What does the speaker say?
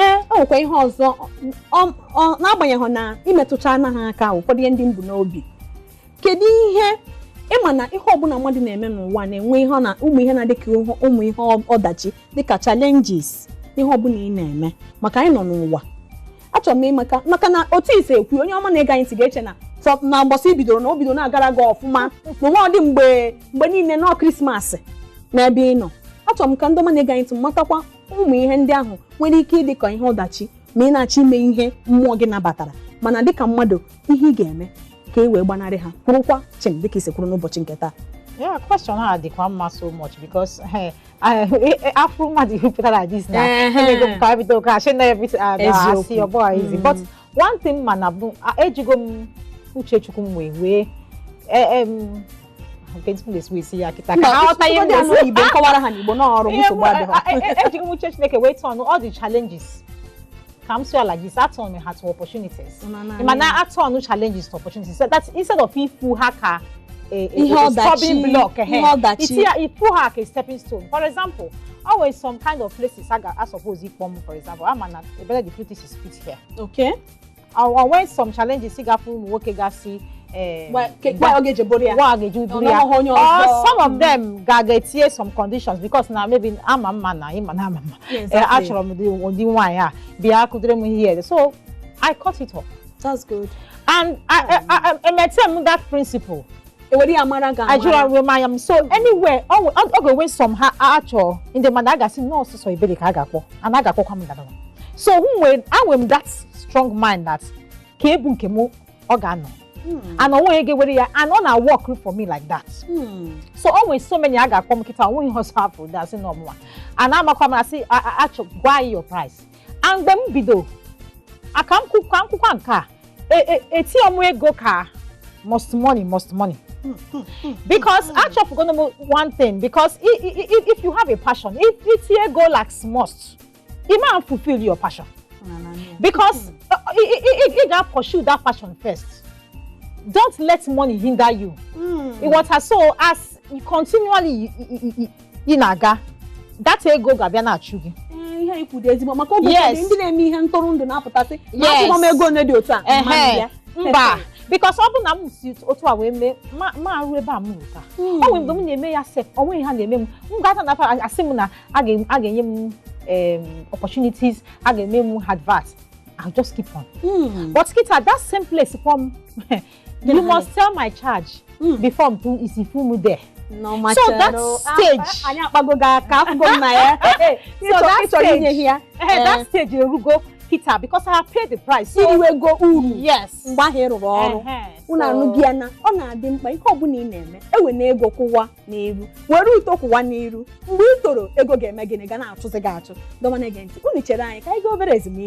Ee, o nwekwa ihe ọzọ n'agbanyeghị na imetụcha anaghị aka ụfọdụ ihe ndị m bụ n'obi. Kedu ihe ịma na ihe ọbụla mmadụ na-eme n'ụwa na-enwe ihe ọ na ụmụ ihe na-adị ka ụmụ ihe ọdachi, dịka challenges, ihe ọbụla ị na-eme, maka anyị nọ n'ụwa? Achọrọ m ịmaka, maka na otu isi ekwu, onye ọma na-ege anyị ntị ga-eche na na mbọsị ibidoro na o bido na-agara gị ọfụma, na nwa ọ dị mgbe niile nọ Christmas n'ebe ị nọ. Achọrọ m ka ndị ọma na-ege anyị ntị matakwa ụmụ ihe ndị ahụ nwere ike ịdị ka ihe ọdachi ma ị na-achọ ime ihe mmụọ gị nabatara, mana dịka mmadụ, ihe ị ga-eme ka e wee gbanarị ha, kwurukwa chim dịka isi kwuru n'ụbọchị nke taa. Yeah, question ha dịkwa mma so much because afro mmadụ pụtara like this na emego m ka bido ka asị na everything asị ọ bụghị easy. But one thing ma na bụ ejigo m uche Chukwu m wee nke m na-esi esi ya kịta ka ha ghọta ihe m na-esi. Igbo nkọwara ha n'Igbo n'ọrụ, nsogbu adịghị. Ejigo m uche Chineke wee turn all the challenges, ka m sị like this, a turn ha to opportunities. Mana a turn challenges to opportunities, so that instead of ifu ha ka ihe ọdachi block, ihe ọdachi, ifu ha ka a stepping stone. For example, always some kind of places I suppose ịkpọ m, for example, ama na Ebele the Flutist is fit here. And when some challenges ị gafe, ụmụ nwoke gasị ọ ga-eji bụrụ ya. Wa ga-eji bụrụ ya, or some of them ga-etinye some conditions because na maybe ama mma na ịma na ama mma, achọrọ m ụdị nwaanyị a bịa kụdere m ihe, so I cut it off. That's good. And I maintain that principle. Ewere ya mara ga. Ajụrụ m anya m, so anywhere ọ ga-enwe some ha achọ ndị mmadụ a ga-asị nọọsụ sọ Ebere ka a ga-akpọ, and a ga-akpọkwa m dada. So anwe m that strong mind that ka ebu nke m ọ ga-anọ and onwe ga-ewere ya, and ọ na-work for me like that. So o nwere so many a ga-akpọ m kịta, onweghị ihe ọzọ afọ dasị na ọmụnwa and amakwa m asị achọ gwa anyị your price. And mgbe m bido aka m kwukwa nke a etinye m ego ka must money, must money, because achọpụgono m one thing, because if you have a passion, if itinye ego like must, e ma fulfill your passion, because ị ga pursue that passion first. Don't let money hinder you. Ịghọta? So as you continually ị na-aga, that ego ga-abịa na-achụ gị. Ihe ikwu dị ezigbo, maka oge ụfọdụ ndị na-eme ihe ntụrụndụ na-apụtasị na atụghọ m ego one dị otu a mma bịa. Mba, because ọ bụ na m si otu a wee mee ma arụ ebe a m ruru taa. O nwere mgbe m na-eme ya sef, o nweghị ha na-eme m, m ga-ata na asị m na a ga-enye m opportunities, a ga-eme m advert, I'll just keep on. But kita, that same place from you must tell my charge before m put isi fu m there. So that stage anyị akpago gị aka, afụgo m na ya. So that stage inye ya that stage erugo kita because I have paid the price. So iriwego uru yes mgbe ahụ ị rụrụ ọrụ. Unu anụghị ya na ọ na-adị mkpa, ihe ọbụla ị na-eme, ewe na ego kwụwa n'iru, were uto kwụwa n'iru. Mgbe ị toro, ego ga-eme gịnị? Ga na-achụzi gị achụ. Dọma na-ege ntị, unu chere anyị ka anyị gaa obere ezumike.